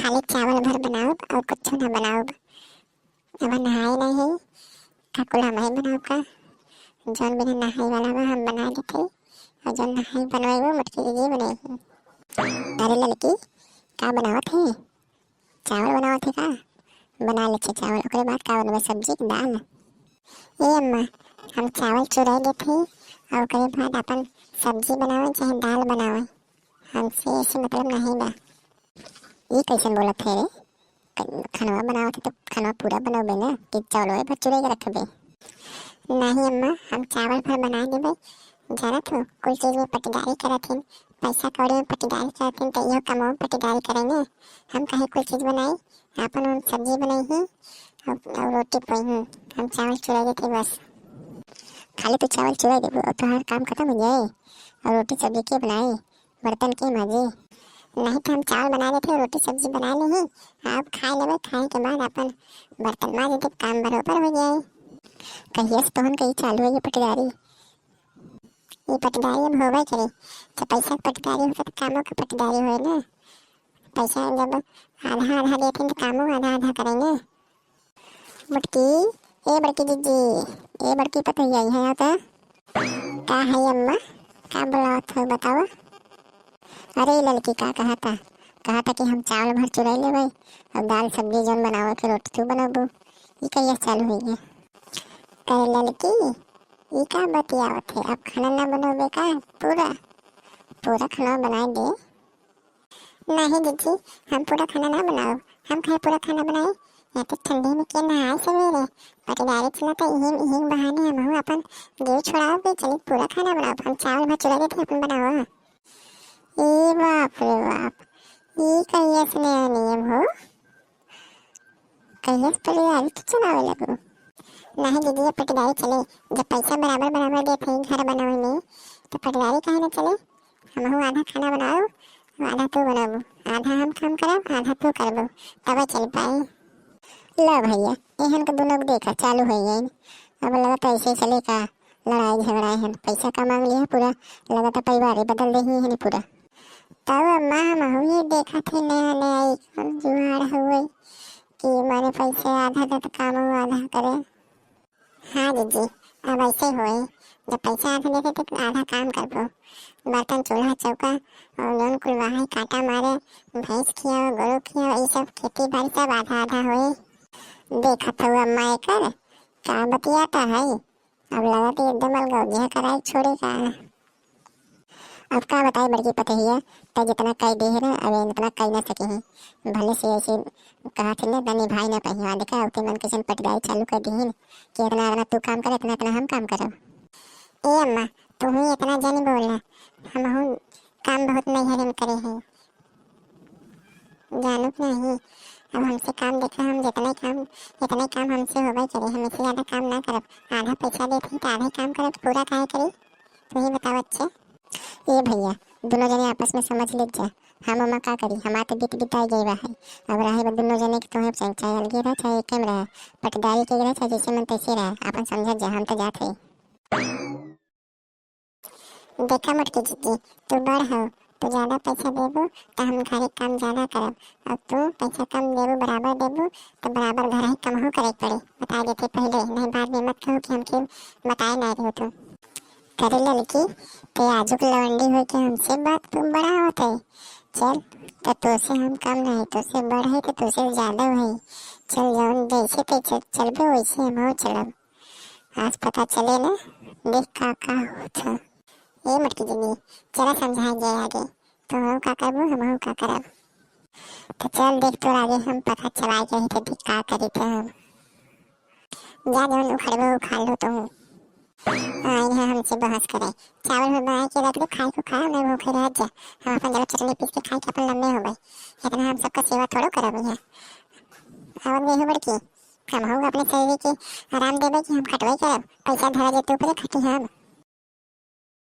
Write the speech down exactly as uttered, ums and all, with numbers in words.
खाली चावल भर बनाउब और कुछ ना बनाउब। अब नहाए नहीं है, का कुल हम ही बनाउब का? जौन बिना नहाए वाला बा, हम बना देते, और जौन नहाए बनवाए, वो मोटकी दीदी बनाई है। अरे ललकी, का बनावत है? चावल बनावत है का? बना ले छे चावल, ओकरे बाद का बनवे, सब्जी की दाल? ए अम्मा, हम चावल चुराई देत हई और ओकरे बाद अपन सब्जी बनावे चाहे दाल बनावे, हमसे ऐसे मतलब नहीं बा। ई कैसन बोलत है रे? क-, खनवा बनावत है तो खनवा पूरा बनौबे ना कि चावल भर चुराई के रखबे? नहीं अम्मा, हम चावल भर बना देबे। जानत हो, कुल चीज में पटीदारी करत हिन, पैसा कौड़ी में पटीदारी करत हिन, तो इहो कमवा में पटीदारी करे ने। हम काहे कुल चीज बनाई, आपन उन सब्जी बनाई ही और, और रोटी पोई ही। हम चावल चुराई देते बस। खाली तू चावल चुराई देबू और तोहार काम खत्म हो जाए और रोटी सब्जी के बनाई? बर्तन के माजे। नहीं तो हम चावल बना लेते, रोटी सब्जी बना लेही, आप खाए लेबे, खाए के बाद अपन बर्तन माज देब, काम बरोबर हो जाए। कहिया से तोहन के ई चालू है ये पटीदारी? ये पटीदारी अब होबे करे, जब पैसा के पटीदारी होता तो कामों के पटीदारी होए ना। पैसा जब आधा आधा देते हैं तो कामों आधा आधा करेंगे। मोटकी, ए बड़की जीजी, ए बड़की पतोहिया, यहाँ आओ तो। का है अम्मा, का बुलावत हो, बताओ। अरे ललकी का कहा था, कहा था कि हम चावल भर चुराई लेबै और दाल सब्जी जौन बनावे के रोटी तू बनबू। ई कहिया चालू हुई है? अरे ललकी, ई का बतियावत है, अब खाना ना बनोबे का? पूरा, पूरा खाना बनाए दे। नहीं जीजी, हम पूरा खाना ना बनाओ। हम काहे पूरा खाना बनाई? यहाँ तो ठंडी में के नहाए सवेरे? पटीदारी चला तो इही, इही बहाने हमहू अपन जीव छोड़ाओ के चली पूरा खाना बनाओ। हम चावल भात चुरा देते अपन बनाओ। ए बाप रे बाप, ई कहिया से नया नियम हो? कहिया से पटीदारी तू चलावे लगू? नहीं दीदी, अब पटीदारी चले, जब पैसा बराबर बराबर देत हई घर बनावे में, तो पटीदारी काहे ना चले? हमहू आधा खाना बनाओ, आधा तू बनाबू, आधा हम काम करब, आधा तू करबू, तबे चल पाई। लो भैया, एहन के दुनो के देखा चालू हो गई। अब लगत ऐसे चले का, लड़ाई झगड़ा है, पैसा का मांग लिया पूरा, लगत परिवार ही बदल दे ही है पूरा। तब अम्मा हमहू ये देखा थे नया नया ई कौन जुआड़ हुए कि माने पैसे आधा दे तो काम आधा करे। हाँ जीजी, अब ऐसे होए, जब पैसा आधा देते तो आधा काम करबो, बर्तन चूल्हा चौका और जौन कुल वहाँ काटा मारे, भैंस खियाओ, गोरू खियाओ, ई सब खेती बाड़ी सब आधा आधा होए। देखत हऊ अम्मा एकर का बतियाता है, अब लगत एकदम अलगौजिया कराई छोड़े का। अब का बताई बड़की पतोहिया, त जितना कह दे है ना, अब इतना कह ना सके हैं। भले से ऐसे कहा थे ना, तनी भाई ना पहिया देखा, अब मन कैसन पटदारी चालू कर दी है कि इतना इतना तू काम करे, इतना इतना हम काम करब। ए अम्मा, तू ही इतना जन बोला, हमहू काम बहुत नैहरे में करे हैं। जानू कि नहीं, अब हमसे काम देखा, हम जितने काम, इतने काम हमसे होबे करे, हम इससे ज्यादा काम ना करब। आधा पैसा देत ही तो आधा ही काम करब, तो पूरा काहे करी? तू ही बताओ अच्छे। ए भैया, दोनों जने आपस में समझ ले जा, हम ओमा का करी, हमार तो बीत बिताई गई बा है। अब रहे बा दोनों जने के, तोहे चाहे, चाहे अलगे रह, चाहे एके में रह, पटदारी के रह, चाहे जैसे मन तैसे रह, आपन समझ जा, हम तो जात है। देखा मोटकी जीजी, तू बड़ हो, तू ज्यादा पैसा देबू त हम घरे काम ज्यादा करब, और तू पैसा कम देबू, बराबर देबू, तो बराबर घर ही कमहू करे के पड़े। बता देते पहले, नहीं बाद में मत कहो कि हमके बताए ना रहो तू। करे ललकी, ते आजू के लवंडी होई के हमसे बात तू बड़ा होत है। चल, तो तोसे हम कम नहीं, तोसे बड़ है तो तोसे ज्यादा है। चल, जौन जैसे ते चल, चलबे वैसे हम चलब। आज पता चले ना, देख का का होत है। ए मोटकी दीदी, चला समझाए जाए आगे, तो हम का करबो, हम का करब। तो चल देख तोर आगे हम पता चलाए के ही तो देख का करी थे हम। जा जौन उखड़बो उखाड़ लो तू। हाँ, इन्हें हमसे बहस करे। चावल में बनाए के रख दो, खाए को खाओ, नहीं भूखे रह जा। हम अपन जरा चटनी पीस के खाए के अपन लम्बे हो गए। इतना हम सबका सेवा थोड़ो करब यहाँ। और नहीं हो बड़की, हम हूँ अपने शरीर के आराम देबे कि हम खटबे करब, पैसा धरा जे तू ऊपरे खटी हम।